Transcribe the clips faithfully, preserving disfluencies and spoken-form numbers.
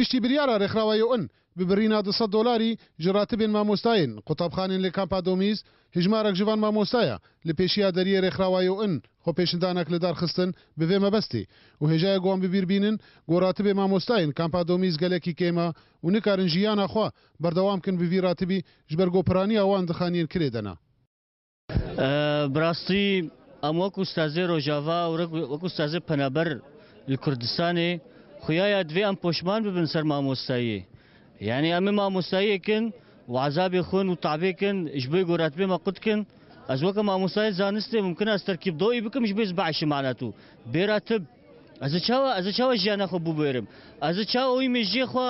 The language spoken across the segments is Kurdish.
Piştî biryara Rêxrawa U N bi birîna du sed dolarî ji ratibên mamostayên qutabxanên li kampa Domîz, hejmarek ji van mamostaya li pêşiya deriyê Rêxrawa U N xwepêşandanek li dar xistin bi vê mebestê û hêjaya ku wan bi bîr bînin ku ratibê mamostayên kampa Domîz gelekî kêm e û nikarin jiyana xwe berdewam kin bi vî ratibî ji ber ku piraniya wan di xaniyên kirê de ne. Bi rastî em wek ustazê Rojava û wek, wek ustazê penaber li Kurdistanê, xuya ya divê em poşman bibin ser mamostayiyê. Yanî em ê mamostayiyê kin û ezabê xwin û tabê kin, ji bo goratibê me qut kin. Ez weke mamostayê zanistê mumkin e ez terkîb doî bikim ji bo ez biaşim manatû. Bê ratib. Ez ê çawa, ez ê çawa jiyana xwe bûbêrim? Ez ê çawa wî mêjiyê xwe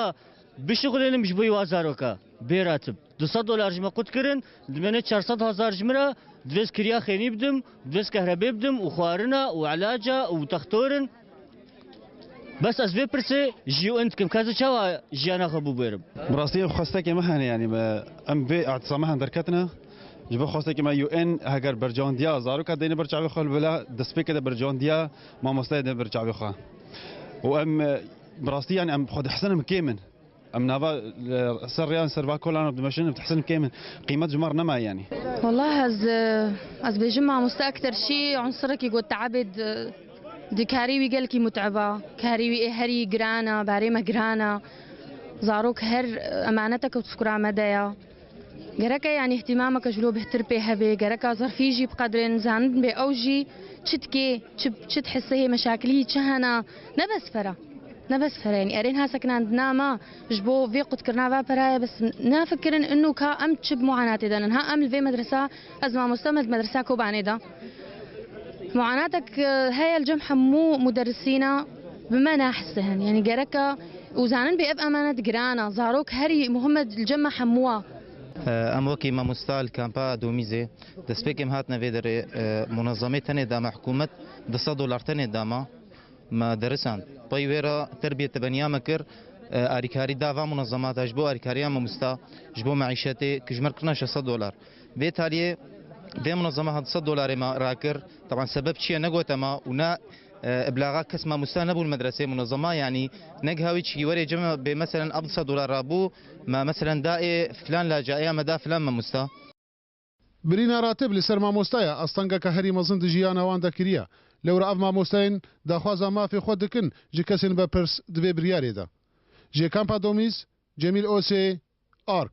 bişuxulênim ji bo wî wa zaroka? Bê ratib. Du sed dolar ji me qut kirin, dimêne çar sed hazar ji min re, divê ez kiriya xênî bidim, divê ez kehrebê bidim û xwarina û elaca û textorin. Bes ez vê pirsê ji U N dikim, ka ez ê çawa jiyana xwe bûbêrim? Bi rastî xwestekê me hene, yanî me, em vê îtisama hene derketine. Ji bo xwestekê me U N heger bercewandiya zaroka deyne ber çavê xwe, li bila destpêkê de bercewandiya mamosteyê de ber çavê xwe. Û em, e, bi rastî, yanî em xwe dihesinin kêm in. Em nava, e, ser rêyan ser va kolan dimeşin, em dihesinin kêm in. Qîmet ji me re nemaye, yanî. Wallah ez, e, ez bêjim mamoste ekter şî unsurekî got teabê di, di karî wî gelkî muteba. Karî wî ê herî giran e, barê me giran e. Zarok her emanetek û çukura me de ya. Gereke, yanî, îhtîmameke ji lo bêhtir pê hebe, gereka zerfî jî biqedrên, zanin bê ew jî çi dikê, çi, çi dihise, hê meşakilî çi hene, ne bes pera. Ne bes pera, yanî, erê niha sekinandina me ji bo vê qutkirina va perayê, bes nafikirin inu ka em çi bi muanatê de ne. Niha em li vê medresa, ez mamoste me di medresa Kobanê de. Muanatek, e, heye li cem hemû muderrisîna bi me nahisihin. Yanî gereka û zanin bê ev emanet giran e. Zarok herî muhim e li cem me hemû e. Em wekî mamosta li kampa Domîzê destpêkê em hatine vê derê, e, munezemê tenê da me hikûmet du sed dolar tenê da me, me derisand. Pey wê re terbiyê tebeniya me kir, e, arîkarî da va munezemata ji bo arîkariya mamosta, ji bo meîşetê, kijmer kirina şeş sed dolar. Vê taliyê vê munezema hat sed dolarê me rakir. Teban sebeb çi ye negote me û ne, e, iblaxa kes mamosta nebûn medresê munezema, yanî negiha wî çikî werê cem bê, meselen ev du sed dolar rabû, me meselen da ê filan laca, ê me da filan mamosta. Birîna ratib li ser mamostaya astengeke herî mezin di jiyana wan de kiriye. Lewra ev mamosteyên daxwaza mafê xwe dikin ji kesên vepirs di vê biryarê de. Ji kampa Domîz, Cemîl Osê, Ark.